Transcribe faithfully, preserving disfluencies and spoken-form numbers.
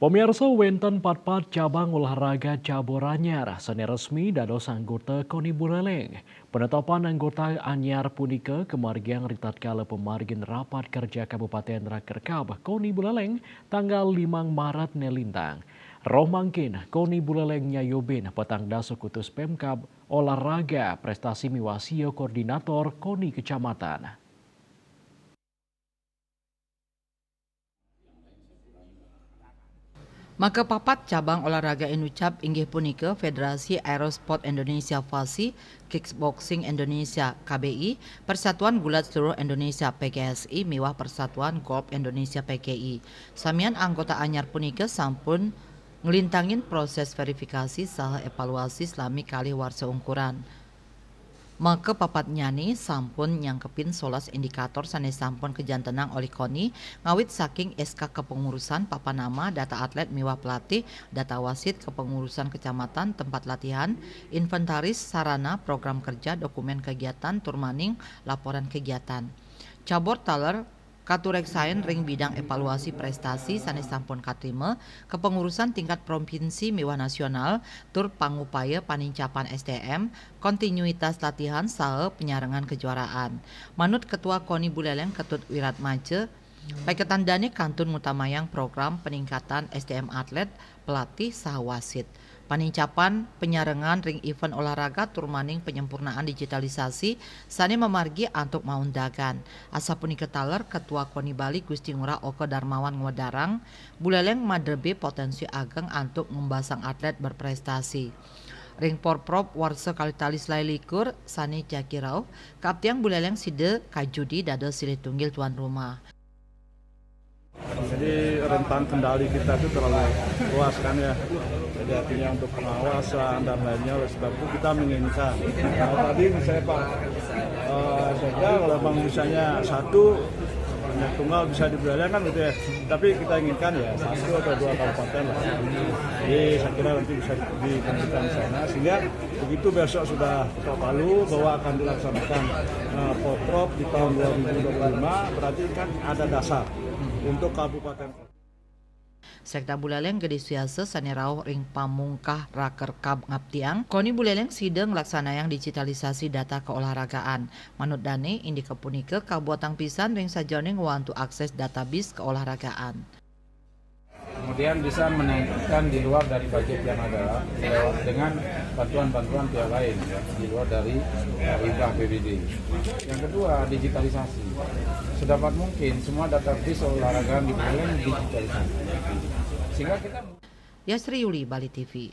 Pemirsa, wénten patpat cabang olahraga cabur anyar sané resmi dados anggota KONI Buleleng. Penetapan anggota anyar punika kamargiang ri tatkala pamargin rapat kerja Kabupaten Rakerkab KONI Buleleng tanggal limang Maret né lintang. Roh mangkin, KONI Buleleng nyayubin petang dasa kutus Pemkab olahraga, prestasi miwah sia koordinator KONI kecamatan. Maka papat cabang olahraga inucap inggih punika Federasi Aerosport Indonesia FASI, Kickboxing Indonesia K B I, Persatuan Gulat Seluruh Indonesia P G S I, miwah Persatuan Golf Indonesia P G I. Samian anggota anyar punika sampun nglintangin proses verifikasi saha evaluasi salami kalih warsa ungkuran. Maka papatnyané sampun nyangkepin solas indikator sané sampun kajantenang olih KONI, ngawit saking S K kepengurusan, papan nama, data atlet miwah pelatih, data wasit, kepengurusan kecamatan, tempat latihan, inventaris, sarana, program kerja, dokumen kegiatan, turmaning laporan kegiatan. Cabur taler katureksain ring bidang evaluasi prestasi sané sampun katrima, kepengurusan tingkat provinsi miwah nasional, tur pangupaya panincapan S D M, kontinuitas latihan, saha penyarengan kejuaraan. Manut Ketua KONI Buleleng Ketut Wiratmaja, paiketan dané kantun ngutamayang program peningkatan S D M atlet, pelatih, saha wasit. Panincapan, penyarengan ring event olahraga turmaning penyempurnaan digitalisasi sané mamargi antuk maundagan. Asapunika taler Ketua KONI Bali Gusti Ngurah Oka Darmawan ngwedarang, Buleleng madrebé potensi ageng antuk ngembasang atlet berprestasi. Ring Porprov warsa kalih tali selaé likur sané jagi rauh, kaaptiang Buleleng sida kajudi dados silih tunggil tuan rumah. Jadi rentang kendali kita itu terlalu luas kan ya. Jadi artinya untuk pengawasan dan lainnya, oleh sebab itu kita menginginkan. Nah, tadi misalnya Pak eh, Sekda, kalau memang misalnya satu, hanya tunggal bisa diberdayakan gitu ya. Tapi kita inginkan ya satu atau dua kabupaten lah. Jadi saya kira nanti bisa ditentukan di sana, sehingga begitu besok sudah ketok palu bahwa akan dilaksanakan eh, Porprov di tahun dua ribu dua puluh lima, berarti kan ada dasar untuk kabupaten. Sekda Buleleng Gede Suyasa sané rauh ring pamungkah Rakerkab ngaptiang, KONI Buleleng sida nglaksanayang digitalisasi data keolahragaan. Manut dané, indiké punika kabuatang pisan ring sajeroning ngwantu akses database keolahragaan. Kemudian bisa meningkatkan di luar dari budget yang ada lewat dengan bantuan-bantuan pihak lain ya, di luar dari eh, hibah A P B D. Yang kedua, digitalisasi. Sedapat mungkin semua database olahraga di Buleleng digitalisasi. Sehingga kita Yasri Yuli, Bali T V.